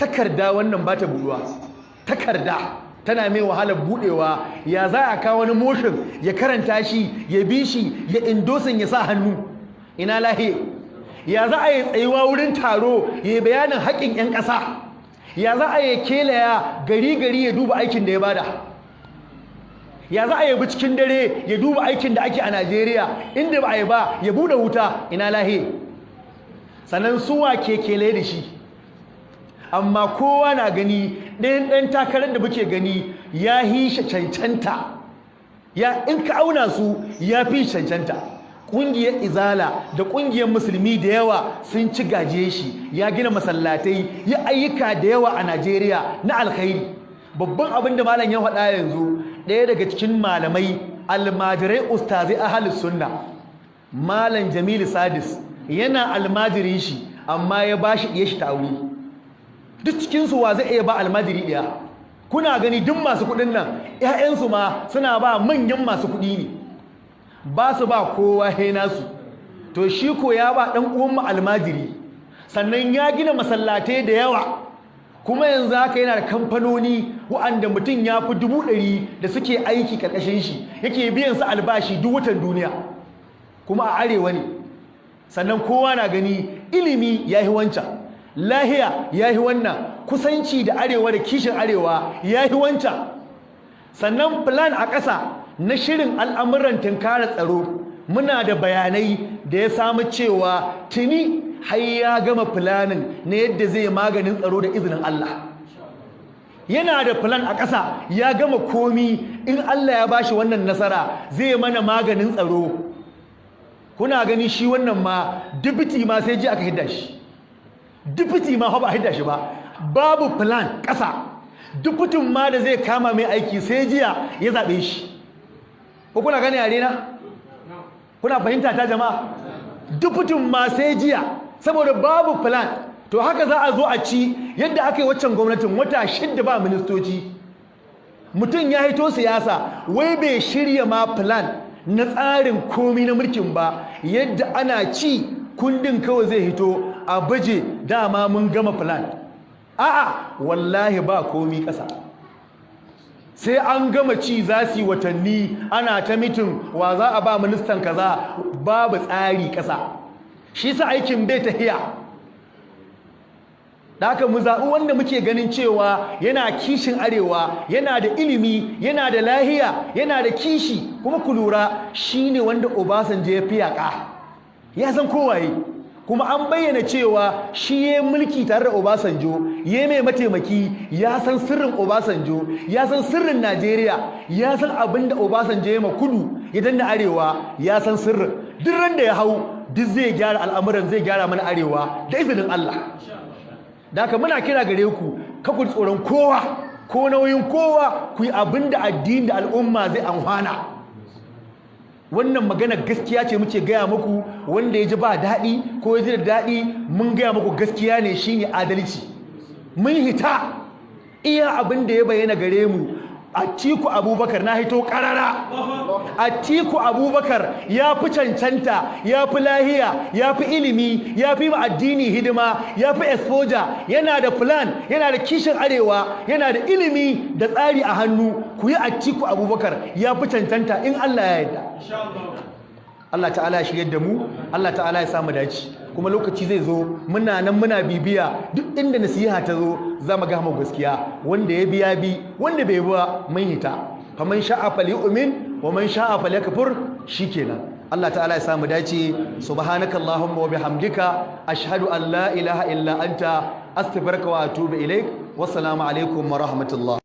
Takarda wannan ba ta buɗuwa, takarda tana mai wahalar buɗewa. Ya za a kawo wani motion ya karanta shi, ya bi shi, ya endorsing, ya sa hannu? Ina lahiya? Ya za a yi tsayuwa wurin taro ya yi bayanin haƙƙin 'yan ƙasa? Ya za a yi kelaya gari gari ya duba aikin da ya bada? Ya za a yi cikin dare ya duba aikin da ake a Najeriya, inda ba a yi ba ya buɗe wuta? Ina lahiya? Sannan suwa ke kele da shi? Amma kowa na gani, ɗayan ɗan takarar da muke gani ya hi shi cancanta. Ya in ka auna su, ya fi cancanta. Ƙungiyar Izala da ƙungiyar Musulmi da yawa sun ci gaje shi. Ya gina masallatai, ya ayyuka da yawa a Najeriya na alkhairi. Babban abin da malam ya faɗa yanzu, ɗaya daga cikin malamai almajirai, ustazai ahalus sunna, Malam Jamilu Sadis, yana almajirin shi, amma ya bashi ɗiya shi ta aure. Duk cikinsu wa zai iya ba almajiri ɗaya? Kuna gani duk masu kuɗin nan, 'ya'yansu ma suna ba manyan masu kuɗi ne, ba su ba kowa nasu. To shi ko ya ba ɗan uwanmu almajiri, sannan ya gina masallatai da yawa. Kuma yanzu haka yana da kamfanoni wa'anda mutum ya fi 100,000 da suke aiki ƙarƙashin shi, yake biyan su albashi duk watan duniya, kuma a arewa ne. Sannan kowa na gani, ilimi ya yi wancan, lahiya ya yi wannan, kusanci da arewa da kishin arewa ya yi wancan. Sannan plan a ƙasa na shirin al'amuran tunkara tsaro, muna da bayanai da ya samu cewa tuni har ya gama planning na yadda zai maganin tsaro da izinin Allah. Yana da plan a ƙasa, ya gama komi. In Allah ya bashi wannan nasara, zai mana maganin tsaro. Kuna gani, shi wannan ma deputy ma sai ji aka hidda shi. Deputy ma ba a hidda shi ba, babu plan ƙasa. Deputyn ma da zai kama mai aiki, sai jiya ya zaɓe shi. Ko kuna gani yare na? Kuna fahimta ta, jama'a? Deputyn ma sai jiya, saboda babu plan. To haka za a zo a ci yadda aka yi waccan gwamnatin, wata 6 ba ministoci. Mutum ya hito siyasa, wai bai shirya ma plan na tsarin komi na mulkin ba, yadda ana ci kundin kawai zai hito a baje, dama mun gama plan. A'a, wallahi ba komi ƙasa. Sai an gama ci, za su yi watanni ana ta meeting, wa za a ba ministan kaza? Babu tsari ƙasa, shi sa aikin bai tahiya. Da haka mu zaɓi wanda muke ganin cewa yana kishin arewa, yana da ilimi, yana da lahiya, yana da kishi. Kuma ku lura, shi ne wanda Obasanjo ya fi yaƙa, ya san kowaye. Kuma an bayyana cewa shi ya mulki tare da Obasanjo, ya mai mataimaki, ya san sirrin Obasanjo, ya san sirrin Najeriya, ya san abin da Obasanjo ya ma kudu, ya danna arewa, ya san sirrin. Duk ran da ya hau, duk zai gyara al'amuran, zai gyara mana arewa da izinin Allah. Da haka muna kira gare ku, ku tsoron kowa ko nauyin kowa, ku yi abin da addini da al'umma zai amfana. Wannan magana gaskiya ce muke gaya muku. Wanda ya ji ba daɗi ko ya ji da daɗi, mun gaya muku gaskiya ne, shine adalci. Mun hita, iya abin da ya bayyana gare mu, Atiku Abubakar, na hito karara, Atiku Abubakar ya fi cancanta, ya fi lahiya, ya fi ilimi, ya fi ma addini hidima, ya fi exposure, yana da plan, yana da kishin arewa, yana da ilimi da tsari a hannu. Ku yi Atiku Abubakar, ya fi cancanta in Allah ya yarda. Allah ta'ala ya shiryar da mu, Allah ta'ala ya samu dace. Kuma lokaci zai zo, muna nan muna bibiya, duk inda nasiha ta zo za mu ga mu gaskiya. Wanda ya biya bi, wanda bai ba, mun hita. Faman sha'a falyu'min wa man sha'a falyakfur. Shikenan. Allah ta'ala ya samu dace. Subhanakallahumma wa bihamdika, ashhadu an la ilaha illa anta, astaghfiruka wa atubu ilaik. Wassalamu alaikum wa rahmatullah.